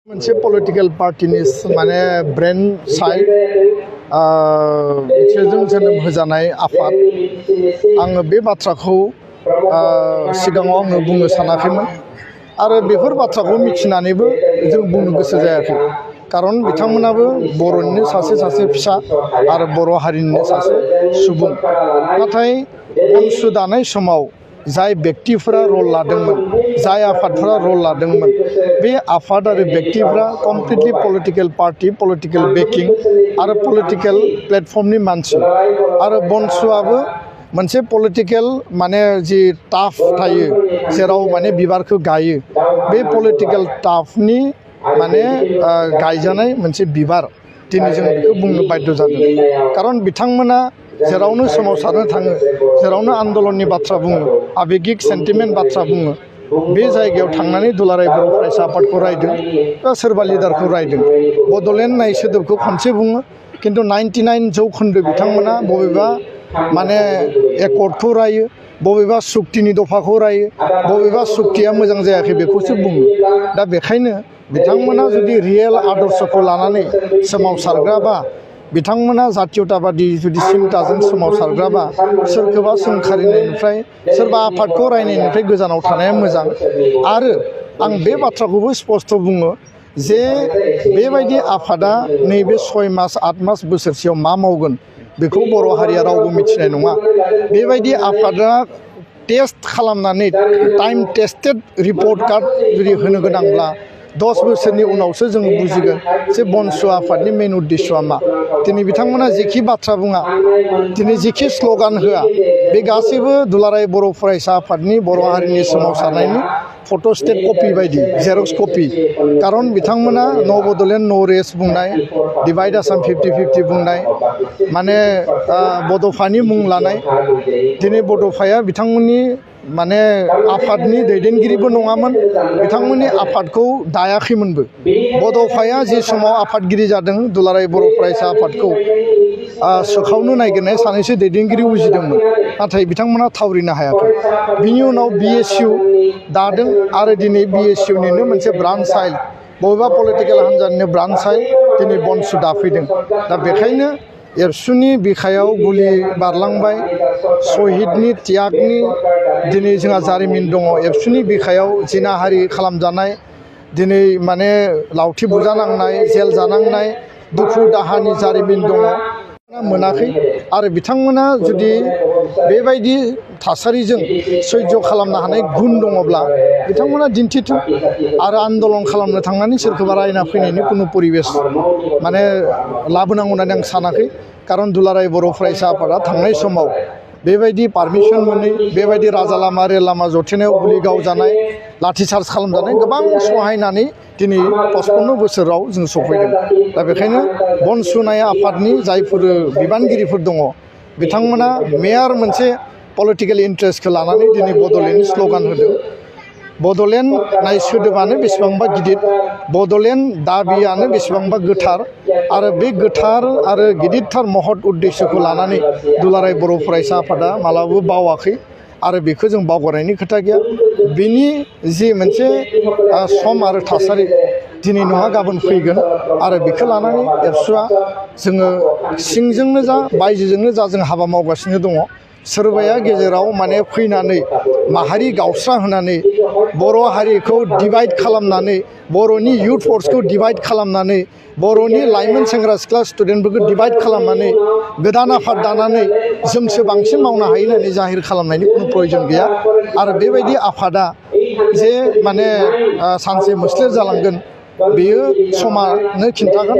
मोनसे पलिटिकल पार्टीनि माने ब्रेन साइड बिसोरजों जोनोम होजानाय आफाद आङो बे बाथ्राखौ सिगाङाव आङो बुंनो सानाखैमोन आरो बेफोर बाथ्राखौ मिथिनानैबो जों बुंनो गोसो जायाखै कारन बिथांमोनाबो बर'निनो सासे फिसा आरो बर' हारिनिनो सासे सुबुं नाथाय उनसु दानाय समाव जाय व्यक्तिफोरा रल लादोंमोन जाय आफादफोरा रल लादोंमोन बे आफाद आरो व्यक्तिफोरा completely political party political backing आरो पलिटिकल प्लेटफर्मनि मानसि आरो बनसुआबो मोनसे पलिटिकल माने जि टाफ थायो जेराव माने बिबारखौ गायो बे पलिटिकल टाफनि माने गायजानाय मोनसे बिबार दिनै जों बेखौ बुंनो बाध्य जादों कारन बिथांमोना जेरावनो सोमावसारनो थाङो जेरावनो आन्दलननि बाथ्रा बुङो आबेगिक सेन्टिमेन्ट बाथ्रा बुङो बे जायगायाव थांनानै दुलाराय बर' फरायसा आफादखौ रायदों बा सोरबा लिडारखौ रायदों बड'लेण्ड नाय सोदोबखौ खनसे बुङो खिन्थु 99% बिथांमोना बबेबा माने एकर्डखौ रायो बबेबा सुक्तिनि दफाखौ रायो बबेबा सुक्तिया मोजां जायाखै बेखौसो बुङो दा बेखायनो बिथांमोना जुदि रियेल आदर्शखौ लानानै सोमावसारग्राबा बिथांमोना जातीयताबादि जुदि सिन्ताजों सोमावसारग्राबा सोरखौबा सोंखारिनायनिफ्राय सोरबा आफादखौ रायनायनिफ्राय गोजानाव थानाया मोजां आरो आं बे बाथ्राखौबो स्पष्ट बुङो जे बेबायदि आफादा नैबे 6 मास 8 मास बोसोरसेयाव मा मावगोन बेखौ बर' हारिया रावबो मिथिनाय नङा बेबायदि आफादा टेस्ट खालामनानै टाइम टेस्टेड रिपर्ट कार्ड जुदि होनो गोनांब्ला 10 बोसोरनि उनावसो जोङो बुजिगोन जे बनसु आफादनि मेन उद्देश्यआ मा दिनै बिथांमोना जेखि बाथ्रा बुङा दिनै जेखि स्ल'गान होआ बे गासैबो दुलाराय बर' फरायसा आफादनि बर' हारिनि सोमावसारनायनि फट'स्टेट कपि बायदि जेरक्स कपि कारन बिथांमोना न' बड'लेण्ड न' रेस बुंनाय डिभाइड आसाम 50-50 बुंनाय माने बड'फानि मुं लानाय दिनै बड'फाया बिथांमोननि माने आफादनि दैदेनगिरिबो नङामोन बिथांमोननि आफादखौ दायाखैमोनबो बड'फाया जि समाव आफादगिरि जादों दुलाराय बर' फरायसा आफादखौ सोखावनो नागिरनाय सानैसो दैदेनगिरि उजिदोंमोन नाथाय बिथांमोना थावरिनो हायाखै बिनि उनाव BSU दादों आरो दिनै BSUनिनो मोनसे ब्रान्च साइल बबेबा पलिटिकेल हान्जानिनो ब्रान्च साइल दिनै बनसु दाफैदों दा बेखायनो एबसुनि बिखायाव गुलि बारलांबाय शहीदनि त्यागनि दिनै जोंहा जारिमिन दङ एबसुनि बिखायाव जिनाहारि खालामजानाय दिनै माने लावथि बुजानांनाय जेल जानांनाय दुखु दाहानि जारिमिन दङ मोनाखै आरो बिथांमोना जुदि बेबायदि थासारिजों सैज खालामनो हानाय गुन दङब्ला बिथांमोना दिन्थिथों आरो आन्दलन खालामनो थांनानै सोरखौबा रायना फैनायनि कुनु परिबेस माने लाबोनांगौ होननानै आं सानाखै कारन दुलाराय बर' फरायसा आफादा थांनाय समाव बेबायदि पारमिसन मोनै बेबायदि राजा लामा रेल लामा जथेनायाव गुलि गावजानाय लाठिचार्ज खालामजानाय गोबां सहायनानै दिनै 55 बोसोराव जों सफैदों दा बेखायनो बनसुनाय आफादनि जायफोर बिबानगिरिफोर दङ बिथांमोना मेयार मोनसे पलिटिकेल इन्ट्रेस्टखौ लानानै दिनै बड'लेण्डनि स्ल'गान होदों बड'लेण्ड नाय सोदोबानो बेसेबांबा गिदिर बड'लेण्ड दाबियानो बेसेबांबा गोथार आरो बे गोथार आरो गिदिरथार महत उद्देश्यखौ लानानै दुलाराय बर' फरायसा आफादा मालाबाबो बावाखै आरो बेखौ जों बावगारनायनि खोथा गैया बेनि जि मोनसे सम आरो थासारि दिनै नङा गाबोन फैगोन आरो बेखौ लानानै एबसुआ जोङो सिंजोंनो जा बायजोजोंनो जा जों हाबा मावगासिनो दङ सोरबाया गेजेराव माने फैनानै माहारि गावस्रा होनानै बर' हारिखौ डिभाइड खालामनानै बर'नि इयुथ फर्सखौ डिभाइड खालामनानै बर'नि लाइमोन सेंग्रा सिख्ला स्टुडेन्टफोरखौ डिभाइड खालामनानै गोदान आफाद दानानै जोंसो बांसिन मावनो हायो होननानै जाहिर खालामनायनि कुनु प्रयजन गैया आरो बेबायदि आफादा जे माने सानसे मोस्लेर जालांगोन बेयो समानो खिन्थागोन।